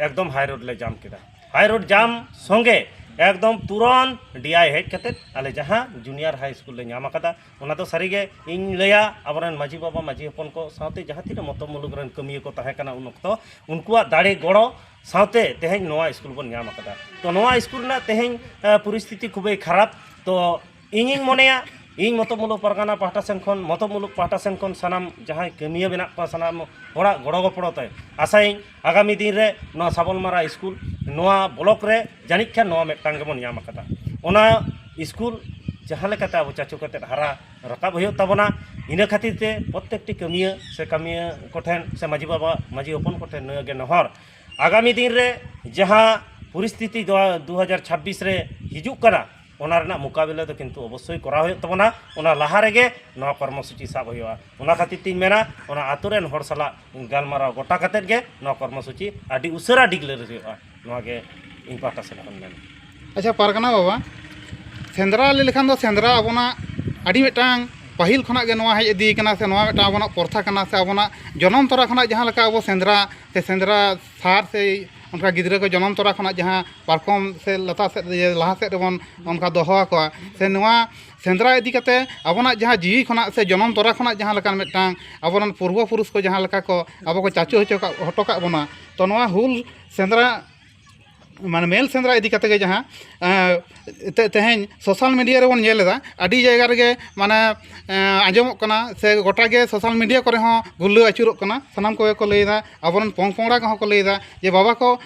ᱮᱠᱫᱚᱢ ᱦᱟᱭᱨᱳᱰ ᱞᱮ ᱡᱟᱢ ᱠᱮᱫᱟ᱾ ᱦᱟᱭᱨᱳᱰ ᱡᱟᱢ ᱥᱚᱸᱜᱮ ᱮᱠᱫᱚᱢ ᱛᱩᱨᱚᱱ ᱰᱤ ᱟᱭ ᱦᱮᱡ ᱠᱟᱛᱮᱫ ᱟᱞᱮ ᱡᱟᱦᱟᱸ ᱡᱩᱱᱤᱭᱟᱨ ᱦᱟᱭ ᱥᱠᱩᱞ ᱞᱮ ᱧᱟᱢ ᱟᱠᱟᱫᱟ, ᱚᱱᱟ ᱫᱚ ᱥᱟᱹᱨᱤᱜᱮ ᱤᱧ ᱞᱟᱹᱭᱟ, ᱟᱵᱚᱨᱮᱱ ᱢᱟᱹᱡᱷᱤ ᱵᱟᱵᱟ, ᱢᱟᱹᱡᱷᱤ ᱦᱚᱯᱚᱱ ᱠᱚ ᱥᱟᱶᱛᱮ ᱡᱟᱦᱟᱸ ᱛᱤᱱᱟᱹᱜ ᱢᱚᱛᱚ ᱢᱩᱞᱩᱠ ᱨᱮᱱ ᱠᱟᱹᱢᱤᱭᱟᱹ ᱠᱚ ᱛᱟᱦᱮᱸ ᱠᱟᱱᱟ ᱩᱱ ᱚᱠᱛᱚ, ᱩᱱᱠᱩᱣᱟᱜ ᱫᱟᱲᱮ ᱜᱚᱲᱚ ᱥᱟᱶᱛᱮ ᱛᱮᱦᱮᱧ ᱱᱚᱣᱟ ᱥᱠᱩᱞ ᱵᱚᱱ ᱧᱟᱢ ᱟᱠᱟᱫᱟ᱾ ᱛᱚ, ᱱᱚᱣᱟ ᱥᱠᱩᱞ ᱨᱮᱱᱟᱜ ᱛᱮᱦᱮᱧ, ᱮ, ᱯᱚᱨᱤᱥᱛᱷᱤᱛᱤ ᱠᱷᱩᱵᱮᱭ ᱠᱷᱟᱨᱟᱯ᱾ ᱛᱚ, ᱤᱧᱤᱧ ᱢᱚᱱᱮᱭᱟ, ᱤᱧ ᱢᱚᱛᱚ ᱢᱩᱞᱩᱠ ᱯᱟᱨᱜᱟᱱᱟ ᱯᱟᱦᱴᱟ ᱥᱮᱱ ᱠᱷᱚᱱ, ᱢᱚᱛᱚ ᱢᱩᱞᱩᱠ ᱯᱟᱦᱴᱟ ᱥᱮᱱ ᱠᱷᱚᱱ ᱥᱟᱱᱟᱢ ᱡᱟᱦᱟᱸᱭ ᱠᱟᱹᱢᱤᱭᱟᱹ ᱢᱮᱱᱟᱜ ᱠᱚᱣᱟ, ᱥᱟᱱᱟᱢ ᱦᱚᱲᱟᱜ ᱜᱚᱲᱚ ᱜᱚᱯᱚᱲᱚ ᱛᱮ ᱟᱥᱟᱭᱟᱹᱧ ᱟᱜᱟᱢᱤ ᱫᱤᱱ ᱨᱮ ᱱᱚᱣᱟ ᱥᱟᱵᱚᱞᱢᱟᱨᱟ ᱥᱠᱩᱞ ᱱᱚᱣᱟ ᱵᱞᱚᱠ ᱨᱮ ᱡᱟᱹᱱᱤᱡ ᱠᱷᱟᱱ ᱱᱚᱣᱟ ᱢᱤᱫᱴᱟᱝ ᱜᱮᱵᱚᱱ ᱧᱟᱢ ᱟᱠᱟᱫᱟ᱾ ᱚᱱᱟ ᱥᱠᱩᱞ ᱡᱟᱦᱟᱸ ᱞᱮᱠᱟᱛᱮ ᱟᱵᱚ ᱪᱟᱪᱳ ᱠᱟᱛᱮᱫ ᱦᱟᱨᱟ ᱨᱟᱠᱟᱵ ᱦᱩᱭᱩᱜ ᱛᱟᱵᱚᱱᱟ, ᱤᱱᱟᱹ ᱠᱷᱟᱹᱛᱤᱨ ᱛᱮ ᱯᱨᱚᱛᱛᱮᱠᱴᱤ ᱠᱟᱹᱢᱤᱭᱟᱹ ᱥᱮ ᱠᱟᱹᱢᱤᱭᱟᱹ ᱠᱚᱴᱷᱮᱱ ᱥᱮ ᱢᱟᱹᱡᱷᱤ ᱵᱟᱵᱟ, ᱢᱟᱹᱡᱷᱤ ᱦᱚᱯᱚᱱ ᱠᱚᱴᱷᱮᱱ ᱱᱤᱭᱟᱹ ᱜᱮ ᱱᱮᱦᱚᱨ, ᱟᱜᱟᱢᱤ ᱫᱤᱱ ᱨᱮ ᱡᱟᱦᱟᱸ ᱯᱚᱨᱤᱥᱛᱷᱤᱛᱤ ᱫᱚ ᱫᱩ ᱦᱟᱡᱟᱨ ᱪᱷᱟᱵᱵᱤᱥ ᱨᱮ ᱦᱤᱡᱩᱜ ᱠᱟᱱᱟ, ᱚᱱᱟ ᱨᱮᱱᱟᱜ ᱢᱳᱠᱟᱵᱤᱞᱟ ᱫᱚ ᱠᱤᱱᱛᱩ ᱚᱵᱚᱥᱥᱳᱭ ᱠᱚᱨᱟᱣ ᱦᱩᱭᱩᱜ ᱛᱟᱵᱚᱱᱟ᱾ ᱚᱱᱟ ᱞᱟᱦᱟ ᱨᱮᱜᱮ ᱱᱚᱣᱟ ᱠᱚᱨᱢᱚᱥᱩᱪᱤ ᱥᱟᱵ ᱦᱩᱭᱩᱜᱼᱟ᱾ ᱚᱱᱟ ᱠᱷᱟᱹᱛᱤᱨ ᱛᱤᱧ ᱢᱮᱱᱟ, ᱚᱱᱟ ᱟᱛᱳ ᱨᱮᱱ ᱦᱚᱲ ᱥᱟᱞᱟᱜ ᱜᱟᱞᱢᱟᱨᱟᱣ ᱜᱚᱴᱟ ᱠᱟᱛᱮᱫ ᱜᱮ ᱱᱚᱣᱟ ᱠᱚᱨᱢᱚᱥᱩᱪᱤ ᱟᱹᱰᱤ ᱩᱥᱟᱹᱨᱟ ᱰᱤᱠᱞᱮᱭᱟᱨ ᱦᱩᱭᱩᱜᱼᱟ᱾ ᱱᱚᱣᱟ ᱜᱮ ᱤᱧ ᱯᱟᱦᱴᱟ ᱥᱮᱫ ᱠᱷᱚᱱ ᱢᱮᱱ᱾ ᱟᱪᱪᱷᱟ ᱯᱟᱨᱜᱟᱱᱟ ᱵᱟᱵᱟ, ᱥᱮᱸᱫᱽᱨᱟ ᱞᱟᱹᱭ ᱞᱮᱠᱷᱟᱱ ᱫᱚ ᱥᱮᱸᱫᱽᱨᱟ ᱟᱵᱚᱱᱟᱜ ᱟᱹᱰᱤ ᱢᱤᱫᱴᱟᱝ ᱯᱟᱹᱦᱤᱞ ᱠᱷᱚᱱᱟᱜ ᱜᱮ ᱱᱚᱣᱟ ᱦᱮᱡ ᱤᱫᱤ ᱠᱟᱱᱟ, ᱥᱮ ᱱᱚᱣᱟ ᱢᱤᱫᱴᱟᱝ ᱟᱵᱚᱱᱟᱜ ᱯᱨᱚᱛᱷᱟ ᱠᱟᱱᱟ, ᱥᱮ ᱟᱵᱚᱱᱟᱜ ᱡᱚᱱᱚᱢ ᱛᱚᱨᱟ ᱠᱷᱚᱱᱟᱜ ᱡᱟᱦᱟᱸ ᱞᱮᱠᱟ ᱟᱵᱚ ᱥᱮᱸᱫᱽᱨᱟ ᱥᱮ ᱥᱮᱸᱫᱽᱨᱟ ᱥᱟᱨ ᱥᱮ ᱚᱱᱠᱟ ᱜᱤᱫᱽᱨᱟᱹ ᱠᱚ ᱡᱚᱱᱚᱢ ᱛᱚᱨᱟ ᱠᱷᱚᱱᱟᱜ ᱡᱟᱦᱟᱸ ᱯᱟᱨᱠᱚᱢ ᱥᱮ ᱞᱟᱛᱟᱨ ᱥᱮᱫ, ᱤᱭᱟᱹ, ᱞᱟᱦᱟ ᱥᱮᱫ ᱨᱮᱵᱚᱱ ᱚᱱᱠᱟ ᱫᱚᱦᱚ ᱟᱠᱚᱣᱟ, ᱥᱮ ᱱᱚᱣᱟ ᱥᱮᱸᱫᱽᱨᱟ ᱤᱫᱤ ᱠᱟᱛᱮ ᱟᱵᱚᱱᱟᱜ ᱡᱟᱦᱟᱸ ᱡᱤᱣᱤ ᱠᱷᱚᱱᱟᱜ ᱥᱮ ᱡᱚᱱᱚᱢ ᱛᱚᱨᱟ ᱠᱷᱚᱱᱟᱜ ᱡᱟᱦᱟᱸ ᱞᱮᱠᱟᱱ ᱢᱤᱫᱴᱟᱝ ᱟᱵᱚᱨᱮᱱ ᱯᱩᱨᱵᱚ ᱯᱩᱨᱩᱥ ᱠᱚ ᱡᱟᱦᱟᱸ ᱞᱮᱠᱟ ᱠᱚ ᱟᱵᱚ ᱠᱚ ᱪᱟᱪᱳ ᱦᱚᱪᱚ ᱠᱟᱜ, ᱦᱚᱴᱚ ᱠᱟᱜ ᱵᱚᱱᱟ, ᱛᱚ ᱱᱚᱣᱟ ᱦᱩᱞ ᱥᱮᱸᱫᱽᱨᱟ ᱢᱟᱱᱮ ᱢᱮᱞ ᱥᱮᱸᱫᱽᱨᱟ ᱤᱫᱤ ᱠᱟᱛᱮ ᱜᱮ ᱡᱟᱦᱟᱸ, ᱮᱸ, ᱛᱮ-, ᱛᱮᱦᱮᱧ ᱥᱳᱥᱟᱞ ᱢᱤᱰᱤᱭᱟ ᱨᱮᱵᱚᱱ ᱧᱮᱞ ᱮᱫᱟ, ᱟᱹᱰᱤ ᱡᱟᱭᱜᱟ ᱨᱮᱜᱮ ᱢᱟᱱᱮ, ᱮᱸ, ᱟᱸᱡᱚᱢᱚᱜ ᱠᱟᱱᱟ ᱥᱮ ᱜᱚᱴᱟ ᱜᱮ ᱥᱳᱥᱟᱞ ᱢᱤᱰᱤᱭᱟ ᱠᱚᱨᱮ ᱦᱚᱸ ᱜᱩᱨᱞᱟᱹ ᱟᱹᱪᱩᱨᱚᱜ ᱠᱟᱱᱟ᱾ ᱥᱟᱱᱟᱢ ᱠᱚᱜᱮ ᱠᱚ ᱞᱟᱹᱭ ᱮᱫᱟ, ᱟᱵᱚᱨᱮᱱ ᱯᱚᱝ ᱯᱚᱝᱲᱟ ᱠᱚᱦᱚᱸ ᱠᱚ ᱞᱟᱹᱭ ᱮᱫᱟ ᱡᱮ ᱵᱟᱵᱟ ᱠᱚ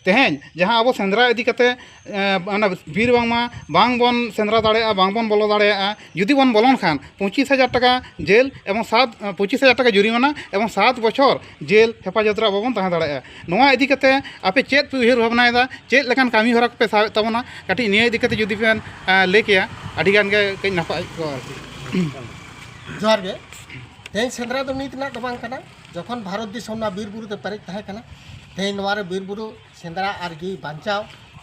ᱛᱮᱦᱮᱧ ᱡᱟᱦᱟᱸ ᱟᱵᱚ ᱥᱮᱸᱫᱽᱨᱟ ᱤᱫᱤ ᱠᱟᱛᱮ, ᱮᱸ, ᱚᱱᱟ ᱵᱤᱨ ᱵᱟᱝᱢᱟ ᱵᱟᱝ ᱵᱚᱱ ᱥᱮᱸᱫᱽᱨᱟ ᱫᱟᱲᱮᱭᱟᱜᱼᱟ, ᱵᱟᱝ ᱵᱚᱱ ᱵᱚᱞᱚ ᱫᱟᱲᱮᱭᱟᱜᱼᱟ, ᱡᱩᱫᱤ ᱵᱚᱱ ᱵᱚᱞᱚᱱ ᱠᱷᱟᱱ ᱯᱚᱸᱪᱤᱥ ᱦᱟᱡᱟᱨ ᱴᱟᱠᱟ ᱡᱮᱞ ᱮᱵᱚᱝ ᱥᱟᱛ, ᱯᱚᱸᱪᱤᱥ ᱦᱟᱡᱟᱨ ᱴᱟᱠᱟ ᱡᱩᱨᱤᱢᱟᱱᱟ ᱮᱵᱚᱝ ᱥᱟᱛ ᱵᱚᱪᱷᱚᱨ ᱡᱮᱞ ᱦᱮᱯᱟᱡᱚᱛ ᱨᱮ ᱟᱵᱚ ᱵᱚᱱ ᱛᱟᱦᱮᱸ ᱫᱟᱲᱮᱭᱟᱜᱼᱟ᱾ ᱱᱚᱣᱟ ᱤᱫᱤ ᱠᱟᱛᱮ ᱟᱯᱮ ᱪᱮᱫ ᱯᱮ ᱩᱭᱦᱟᱹᱨ ᱵᱷᱟᱵᱽᱱᱟᱭᱮᱫᱟ, ᱪᱮᱫ ᱞᱮᱠᱟᱱ ᱠᱟᱹᱢᱤ ᱦᱚᱨᱟ ᱠᱚᱯᱮ ᱥᱟᱵᱮᱫ ᱛᱟᱵᱚᱱᱟ? ᱠᱟᱹᱴᱤᱡ ᱱᱤᱭᱟᱹ ᱤᱫᱤ ᱠᱟᱛᱮ ᱡᱩᱫᱤ ᱵᱮᱱ, ᱮᱸ, ᱞᱟᱹᱭ ᱠᱮᱭᱟ, ᱟᱹᱰᱤ ᱜᱟᱱ ᱜᱮ ᱠᱟᱹᱡ ᱱᱟᱯᱟᱭ ᱠᱚᱜᱼᱟ ᱟᱨᱠᱤ᱾ ᱡᱚᱦᱟᱨ ᱜᱮ᱾ ᱛᱮᱦᱮᱧ ᱥᱮᱸᱫᱽᱨᱟ ᱫᱚ ᱱᱤᱛ ᱨᱮᱱᱟᱜ ᱫᱚ ᱵᱟᱝ ᱠᱟᱱᱟ᱾ ᱡᱚᱠᱷᱚᱱ ᱵᱷᱟᱨᱚᱛ ᱫᱤᱥᱚᱢ ᱱᱚᱣᱟ ᱵᱤᱨ ᱵᱩᱨᱩ ᱛᱮ ᱯᱮᱨᱮᱡ ᱛᱟᱦᱮᱸ ᱠᱟᱱᱟ, ᱛᱮᱦᱮᱧ ᱱᱚᱣᱟ ᱨᱮ ᱵᱤᱨ ᱵᱩᱨᱩ ᱥᱮᱸᱫᱽᱨᱟ ᱟᱨ ᱡᱤᱣᱤ ᱵᱟᱧᱪᱟᱣ,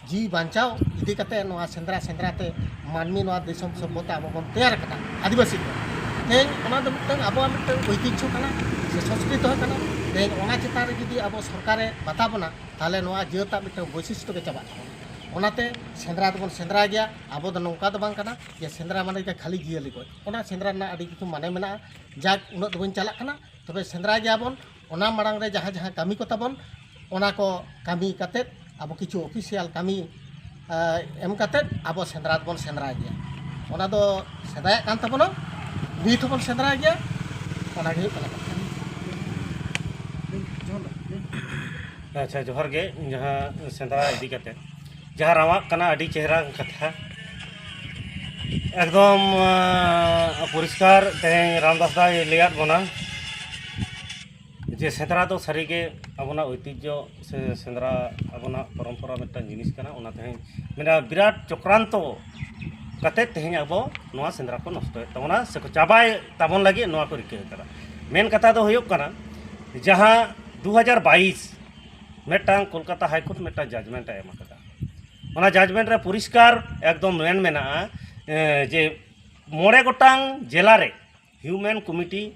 ᱡᱤᱣᱤ ᱵᱟᱧᱪᱟᱣ ᱤᱫᱤ ᱠᱟᱛᱮ ᱱᱚᱣᱟ ᱥᱮᱸᱫᱽᱨᱟ, ᱥᱮᱸᱫᱽᱨᱟ ᱛᱮ ᱢᱟᱹᱱᱢᱤ ᱱᱚᱣᱟ ᱫᱤᱥᱚᱢ ᱥᱚᱵᱷᱚᱛᱟ ᱟᱵᱚ ᱵᱚᱱ ᱛᱮᱭᱟᱨ ᱟᱠᱟᱫᱟ, ᱟᱹᱫᱤᱵᱟᱹᱥᱤ ᱠᱚ᱾ ᱛᱮᱦᱮᱧ ᱚᱱᱟ ᱫᱚ ᱢᱤᱫᱴᱟᱝ ᱟᱵᱚᱣᱟᱜ ᱢᱤᱫᱴᱟᱝ ᱳᱭᱛᱤᱡᱽᱡᱷᱚ ᱠᱟᱱᱟ ᱥᱮ ᱥᱚᱸᱥᱠᱨᱤᱛᱤ ᱦᱚᱸ ᱠᱟᱱᱟ᱾ ᱛᱮᱦᱮᱧ ᱚᱱᱟ ᱪᱮᱛᱟᱱ ᱨᱮ ᱡᱩᱫᱤ ᱟᱵᱚ ᱥᱚᱨᱠᱟᱨᱮ ᱵᱟᱛᱟ ᱵᱚᱱᱟ, ᱛᱟᱦᱚᱞᱮ ᱱᱚᱣᱟ ᱡᱟᱹᱛᱟᱜ ᱢᱤᱫᱴᱟᱝ ᱵᱳᱭᱥᱤᱥᱴᱚ ᱜᱮ ᱪᱟᱵᱟᱜ ᱛᱟᱵᱚᱱᱟ᱾ ᱚᱱᱟᱛᱮ ᱥᱮᱸᱫᱽᱨᱟ ᱫᱚᱵᱚᱱ ᱥᱮᱸᱫᱽᱨᱟᱭ ᱜᱮᱭᱟ᱾ ᱟᱵᱚ ᱫᱚ ᱱᱚᱝᱠᱟ ᱫᱚ ᱵᱟᱝ ᱠᱟᱱᱟ ᱡᱮ ᱥᱮᱸᱫᱽᱨᱟ ᱢᱟᱱᱮ ᱜᱮ ᱠᱷᱟᱹᱞᱤ ᱡᱤᱭᱟᱹᱞᱤ ᱜᱚᱡ᱾ ᱚᱱᱟ ᱥᱮᱸᱫᱽᱨᱟ ᱨᱮᱱᱟᱜ ᱟᱹᱰᱤ ᱠᱤᱪᱷᱩ ᱢᱟᱱᱮ ᱢᱮᱱᱟᱜᱼᱟ᱾ ᱡᱟᱠ, ᱩᱱᱟᱹᱜ ᱫᱚ ᱵᱟᱹᱧ ᱪᱟᱞᱟᱜ ᱠᱟᱱᱟ, ᱛᱚᱵᱮ ᱥᱮᱸᱫᱽᱨᱟᱭ ᱜᱮᱭᱟᱵᱚᱱ᱾ ᱚᱱᱟ ᱢᱟᱲᱟᱝ ᱨᱮ ᱡᱟᱦᱟᱸ ᱡᱟᱦᱟᱸ ᱠᱟᱹᱢᱤ ᱠᱚ ᱛᱟᱵᱚᱱ, ᱚᱱᱟ ᱠᱚ ᱠᱟᱹᱢᱤ ᱠᱟᱛᱮᱫ ᱟᱵᱚ ᱠᱤᱪᱷᱩ ᱚᱯᱷᱤᱥᱤᱭᱟᱞ ᱠᱟᱹᱢᱤ ᱮᱢ ᱠᱟᱛᱮᱫ ᱟᱵᱚ ᱥᱮᱸᱫᱽᱨᱟ ᱫᱚᱵᱚᱱ ᱥᱮᱸᱫᱽᱨᱟᱭ ᱜᱮᱭᱟ᱾ ᱚᱱᱟ ᱫᱚ ᱥᱮᱫᱟᱭᱟᱜ ᱠᱟᱱ ᱛᱟᱵᱚᱱᱟ, ᱱᱤᱛ ᱦᱚᱸᱵᱚᱱ ᱥᱮᱸᱫᱽᱨᱟᱭ ᱜᱮᱭᱟ᱾ ᱚᱱᱟᱜᱮ ᱦᱩᱭᱩᱜ ᱠᱟᱱᱟ ᱠᱟᱛᱷᱟ᱾ ᱟᱪᱪᱷᱟ, ᱡᱚᱦᱟᱨ ᱜᱮ᱾ ᱡᱟᱦᱟᱸ ᱥᱮᱸᱫᱽᱨᱟ ᱤᱫᱤ ᱠᱟᱛᱮ ᱡᱟᱦᱟᱸ ᱨᱟᱣᱟᱜ ᱠᱟᱱᱟ, ᱟᱹᱰᱤ ᱪᱮᱦᱨᱟ ᱠᱟᱛᱷᱟ᱾ ᱮᱠᱫᱚᱢ ᱯᱚᱨᱤᱥᱠᱟᱨ ᱛᱮᱦᱮᱧ ᱨᱟᱢᱫᱟᱥ ᱫᱟᱭ ᱞᱟᱹᱭᱟᱫ ᱵᱚᱱᱟ ᱡᱮ ᱥᱮᱸᱫᱽᱨᱟ ᱫᱚ ᱥᱟᱹᱨᱤᱜᱮ ᱟᱵᱚᱱᱟᱜ ᱳᱭᱛᱤᱡᱽᱡᱷᱚ ᱥᱮ ᱥᱮᱸᱫᱽᱨᱟ ᱟᱵᱚᱱᱟᱜ ᱯᱚᱨᱚᱢᱯᱚᱨᱟ ᱢᱤᱫᱴᱟᱝ ᱡᱤᱱᱤᱥ ᱠᱟᱱᱟ᱾ ᱚᱱᱟ ᱛᱮᱦᱮᱧ ᱢᱮᱱᱟ ᱵᱤᱨᱟᱴ ᱪᱚᱠᱨᱟᱱᱛᱚ ᱠᱟᱛᱮ ᱛᱮᱦᱮᱧ ᱟᱵᱚ ᱱᱚᱣᱟ ᱥᱮᱸᱫᱽᱨᱟ ᱠᱚ ᱱᱚᱥᱴᱚᱭᱮᱫ ᱛᱟᱵᱚᱱᱟ ᱥᱮᱠᱚ ᱪᱟᱵᱟᱭ ᱛᱟᱵᱚᱱ ᱞᱟᱹᱜᱤᱫ ᱱᱚᱣᱟ ᱠᱚ ᱨᱤᱠᱟᱹ ᱟᱠᱟᱫᱟ᱾ ᱢᱮᱱ ᱠᱟᱛᱷᱟ ᱫᱚ ᱦᱩᱭᱩᱜ ᱠᱟᱱᱟ, ᱡᱟᱦᱟᱸ ᱫᱩ ᱦᱟᱡᱟᱨ ᱵᱟᱭᱤᱥ ᱢᱤᱫᱴᱟᱝ ᱠᱳᱞᱠᱟᱛᱟ ᱦᱟᱭ ᱠᱳᱨᱴ ᱢᱤᱫᱴᱟᱝ ᱡᱟᱡᱽᱢᱮᱱᱴ ᱮ ᱮᱢ ᱟᱠᱟᱫᱟ᱾ ᱚᱱᱟ ᱡᱟᱡᱽᱢᱮᱱᱴ ᱨᱮ ᱯᱚᱨᱤᱥᱠᱟᱨ ᱮᱠᱫᱚᱢ ᱢᱮᱱ ᱢᱮᱱᱟᱜᱼᱟ, ᱮ, ᱡᱮ ᱢᱚᱬᱮ ᱜᱚᱴᱟᱝ ᱡᱮᱞᱟ ᱨᱮ ᱦᱤᱭᱩᱢᱮᱱ ᱠᱚᱢᱤᱴᱤ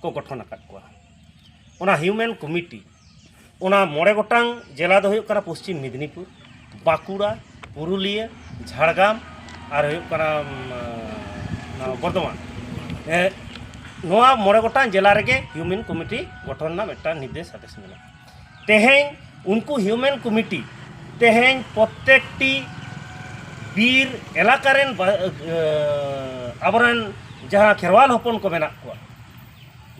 ᱠᱚ ᱜᱚᱴᱷᱚᱱ ᱟᱠᱟᱫ ᱠᱚᱣᱟ᱾ ᱚᱱᱟ ᱦᱤᱭᱩᱢᱮᱱ ᱠᱚᱢᱤᱴᱤ, ᱚᱱᱟ ᱢᱚᱬᱮ ᱜᱚᱴᱟᱝ ᱡᱮᱞᱟ ᱫᱚ ᱦᱩᱭᱩᱜ ᱠᱟᱱᱟ ᱯᱚᱥᱪᱤᱢ ᱢᱮᱫᱽᱱᱤᱯᱩᱨ, ᱵᱟᱸᱠᱩᱲᱟ, ᱯᱩᱨᱩᱞᱤᱭᱟᱹ, ᱡᱷᱟᱲᱜᱨᱟᱢ ᱟᱨ ᱦᱩᱭᱩᱜ ᱠᱟᱱᱟ, ᱩᱢ, ᱱᱚᱣᱟ ᱵᱚᱨᱫᱷᱚᱢᱟᱱ᱾ ᱮ, ᱱᱚᱣᱟ ᱢᱚᱬᱮ ᱜᱚᱴᱟᱝ ᱡᱮᱞᱟ ᱨᱮᱜᱮ ᱦᱤᱭᱩᱢᱮᱱ ᱠᱚᱢᱤᱴᱤ ᱜᱚᱴᱷᱚᱱ ᱨᱮᱱᱟᱜ ᱢᱤᱫᱴᱟᱝ ᱱᱤᱨᱫᱮᱥ ᱟᱫᱮᱥ ᱢᱮᱱᱟᱜᱼᱟ᱾ ᱛᱮᱦᱮᱧ ᱩᱱᱠᱩ ᱦᱤᱭᱩᱢᱮᱱ ᱠᱚᱢᱤᱴᱤ ᱛᱮᱦᱮᱧ ᱯᱨᱚᱛᱮᱠᱴᱤ ᱵᱤᱨ ᱮᱞᱟᱠᱟ ᱨᱮᱱ ᱵᱟ-, ᱮ, ᱟᱵᱚᱨᱮᱱ ᱡᱟᱦᱟᱸ ᱠᱷᱮᱨᱣᱟᱞ ᱦᱚᱯᱚᱱ ᱠᱚ ᱢᱮᱱᱟᱜ ᱠᱚᱣᱟ,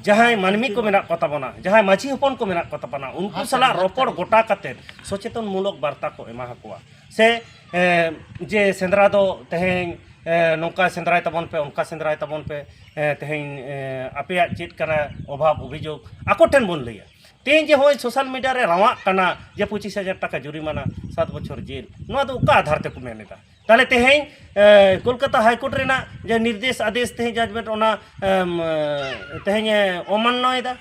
ᱡᱟᱦᱟᱸᱭ ᱢᱟᱹᱱᱢᱤ ᱠᱚ ᱢᱮᱱᱟᱜ ᱠᱚ ᱛᱟᱵᱚᱱᱟ, ᱡᱟᱦᱟᱸᱭ ᱢᱟᱹᱡᱷᱤ ᱦᱚᱯᱚᱱ ᱠᱚ ᱢᱮᱱᱟᱜ ᱠᱚ ᱛᱟᱵᱚᱱᱟ, ᱩᱱᱠᱩ ᱥᱟᱞᱟᱜ ᱨᱚᱯᱚᱲ ᱜᱚᱴᱟ ᱠᱟᱛᱮ ᱥᱚᱪᱮᱛᱚᱱ ᱢᱩᱞᱚᱠ ᱵᱟᱨᱛᱟ ᱠᱚ ᱮᱢᱟ ᱟᱠᱚᱣᱟ᱾ ᱥᱮ, ᱮ, ᱡᱮ ᱥᱮᱸᱫᱽᱨᱟ ᱫᱚ ᱛᱮᱦᱮᱧ, ᱮ, ᱱᱚᱝᱠᱟ ᱥᱮᱸᱫᱽᱨᱟᱭ ᱛᱟᱵᱚᱱ ᱯᱮ, ᱚᱱᱠᱟ ᱥᱮᱸᱫᱽᱨᱟᱭ ᱛᱟᱵᱚᱱ ᱯᱮ, ᱮ, ᱛᱮᱦᱮᱧ, ᱮ, ᱟᱯᱮᱭᱟᱜ ᱪᱮᱫ ᱠᱟᱱᱟ ᱚᱵᱷᱟᱵᱽ ᱚᱵᱷᱤᱡᱳᱜᱽ ᱟᱠᱚ ᱴᱷᱮᱱ ᱵᱚᱱ ᱞᱟᱹᱭᱟ᱾ ᱛᱮᱦᱮᱧ ᱡᱮ ᱦᱚᱸᱜᱼᱚᱭ ᱥᱳᱥᱟᱞ ᱢᱤᱰᱤᱭᱟ ᱨᱮ ᱨᱟᱣᱟᱜ ᱠᱟᱱᱟ ᱡᱮ ᱯᱚᱸᱪᱤᱥ ᱦᱟᱡᱟᱨ ᱴᱟᱠᱟ ᱡᱩᱨᱤᱢᱟᱱᱟ, ᱥᱟᱛ ᱵᱚᱪᱷᱚᱨ ᱡᱮᱞ, ᱱᱚᱣᱟ ᱫᱚ ᱚᱠᱟ ᱟᱫᱷᱟᱨ ᱛᱮᱠᱚ ᱢᱮᱱ ᱮᱫᱟ? ᱛᱟᱦᱞᱮ ᱛᱮᱦᱮᱧ, ᱮ, ᱠᱳᱞᱠᱟᱛᱟ ᱦᱟᱭ ᱠᱳᱨᱴ ᱨᱮᱱᱟᱜ ᱡᱮ ᱱᱤᱨᱫᱮᱥ ᱟᱫᱮᱥ ᱛᱮᱦᱮᱧ ᱡᱟᱡᱽᱢᱮᱱᱴ ᱚᱱᱟ, ᱮᱢ, ᱮ, ᱛᱮᱦᱮᱧ ᱮ ᱚᱢᱟᱱᱱᱚᱭᱮᱫᱟ᱾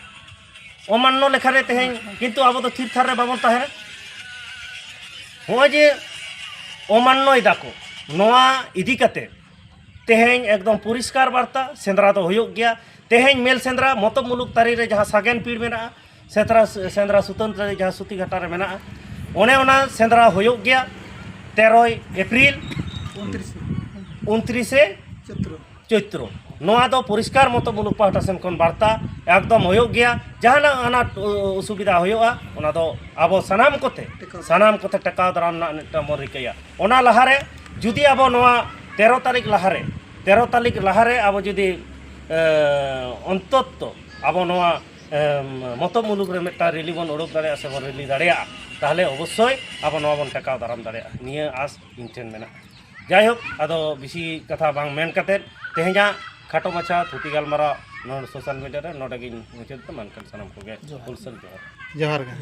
ᱚᱢᱟᱱᱱᱚ ᱞᱮᱠᱷᱟᱱ ᱨᱮ ᱛᱮᱦᱮᱧ ᱠᱤᱱᱛᱩ ᱟᱵᱚ ᱫᱚ ᱛᱷᱤᱨ ᱛᱷᱟᱨ ᱨᱮ ᱵᱟᱵᱚᱱ ᱛᱟᱦᱮᱱᱟ᱾ ᱦᱚᱸᱜᱼᱚᱭ ᱡᱮ ᱚᱢᱟᱱᱱᱚᱭ ᱫᱟᱠᱚ, ᱱᱚᱣᱟ ᱤᱫᱤ ᱠᱟᱛᱮ ᱛᱮᱦᱮᱧ ᱮᱠᱫᱚᱢ ᱯᱚᱨᱤᱥᱠᱟᱨ ᱵᱟᱨᱛᱟ, ᱥᱮᱸᱫᱽᱨᱟ ᱫᱚ ᱦᱩᱭᱩᱜ ᱜᱮᱭᱟ᱾ ᱛᱮᱦᱮᱧ ᱢᱮᱞ ᱥᱮᱸᱫᱽᱨᱟ ᱢᱚᱛᱚᱵ ᱢᱩᱞᱩᱠ ᱛᱟᱹᱨᱤ ᱨᱮ ᱡᱟᱦᱟᱸ ᱥᱟᱜᱮᱱ ᱯᱤᱲ ᱢᱮᱱᱟᱜᱼᱟ, ᱥᱮᱸᱫᱽᱨᱟ, ᱥᱮᱸᱫᱽᱨᱟ ᱥᱩᱛᱟᱹᱱ ᱛᱟᱹᱨᱤ ᱡᱟᱦᱟᱸ ᱥᱩᱛᱤ ᱜᱷᱟᱴᱟ ᱨᱮ ᱢᱮᱱᱟᱜᱼᱟ, ᱚᱱᱮ ᱚᱱᱟ ᱥᱮᱸᱫᱽᱨᱟ ᱦᱩᱭᱩᱜ ᱜᱮᱭᱟ᱾ ᱛᱮᱨᱚᱭ ᱮᱯᱨᱤᱞ, ᱩᱱᱛᱨᱤᱥᱮ ᱩᱱᱛᱨᱤᱥᱮ ᱪᱳᱭᱛᱨᱚ᱾ ᱪᱳᱭᱛᱨᱚ᱾ ᱱᱚᱣᱟ ᱫᱚ ᱯᱚᱨᱤᱥᱠᱟᱨ ᱢᱚᱛᱚ ᱢᱩᱞᱩᱠ ᱯᱟᱦᱴᱟ ᱥᱮᱱ ᱠᱷᱚᱱ ᱵᱟᱨᱛᱟ ᱮᱠᱫᱚᱢ ᱦᱩᱭᱩᱜ ᱜᱮᱭᱟ᱾ ᱡᱟᱦᱟᱱᱟᱜ ᱟᱱᱟᱴ, ᱚ, ᱚᱥᱩᱵᱤᱫᱷᱟ ᱦᱩᱭᱩᱜᱼᱟ, ᱚᱱᱟ ᱫᱚ ᱟᱵᱚ ᱥᱟᱱᱟᱢ ᱠᱚᱛᱮ, ᱴᱮᱠᱟᱣ᱾ ᱥᱟᱱᱟᱢ ᱠᱚᱛᱮ ᱴᱮᱠᱟᱣ ᱫᱟᱨᱟᱢ ᱨᱮᱱᱟᱜ ᱢᱤᱫᱴᱟᱝ ᱵᱚᱱ ᱨᱤᱠᱟᱹᱭᱟ᱾ ᱚᱱᱟ ᱞᱟᱦᱟᱨᱮ ᱡᱩᱫᱤ ᱟᱵᱚ ᱱᱚᱣᱟ ᱛᱮᱨᱚ ᱛᱟᱹᱨᱤᱠᱷ ᱞᱟᱦᱟᱨᱮ, ᱛᱮᱨᱚ ᱛᱟᱹᱨᱤᱠᱷ ᱞᱟᱦᱟᱨᱮ ᱟᱵᱚ ᱡᱩᱫᱤ, ᱮ, ᱚᱱᱛᱚᱛᱛᱚ ᱟᱵᱚ ᱱᱚᱣᱟ, ᱮ, ᱢᱚᱛᱚ ᱢᱩᱞᱩᱠ ᱨᱮ ᱢᱤᱫᱴᱟᱝ ᱨᱮᱞᱤ ᱵᱚᱱ ᱩᱰᱩᱠ ᱫᱟᱲᱮᱭᱟᱜᱼᱟ ᱥᱮ ᱵᱚᱱ ᱨᱮᱞᱤ ᱫᱟᱲᱮᱭᱟᱜᱼᱟ, ᱛᱟᱦᱚᱞᱮ ᱚᱵᱚᱥᱥᱳᱭ ᱟᱵᱚ ᱱᱚᱣᱟ ᱵᱚᱱ ᱴᱮᱠᱟᱣ ᱫᱟᱨᱟᱢ ᱫᱟᱲᱮᱭᱟᱜᱼᱟ, ᱱᱤᱭᱟᱹ ᱟᱥ ᱤᱧ ᱴᱷᱮᱱ ᱢᱮᱱᱟᱜᱼᱟ᱾ ᱡᱟᱭᱦᱳᱠ, ᱟᱫᱚ ᱵᱮᱥᱤ ᱠᱟᱛᱷᱟ ᱵᱟᱝ ᱢᱮᱱ ᱠᱟᱛᱮᱫ ᱛᱮᱦᱮᱧᱟᱜ ᱠᱷᱟᱴᱚ ᱢᱟᱪᱷᱟ ᱛᱷᱩᱛᱤ ᱜᱟᱞᱢᱟᱨᱟᱣ ᱱᱚᱰᱮ ᱥᱳᱥᱟᱞ ᱢᱤᱰᱤᱭᱟ ᱨᱮ ᱱᱚᱰᱮ ᱜᱤᱧ ᱢᱩᱪᱟᱹᱫ ᱮᱫᱟ᱾ ᱢᱮᱱᱠᱷᱟᱱ ᱥᱟᱱᱟᱢ ᱠᱚᱜᱮ ᱡᱚᱦᱟᱨ᱾ ᱦᱩᱞᱥᱟᱹᱞ ᱡᱚᱦᱟᱨ᱾ ᱡᱚᱦᱟᱨ ᱜᱮ᱾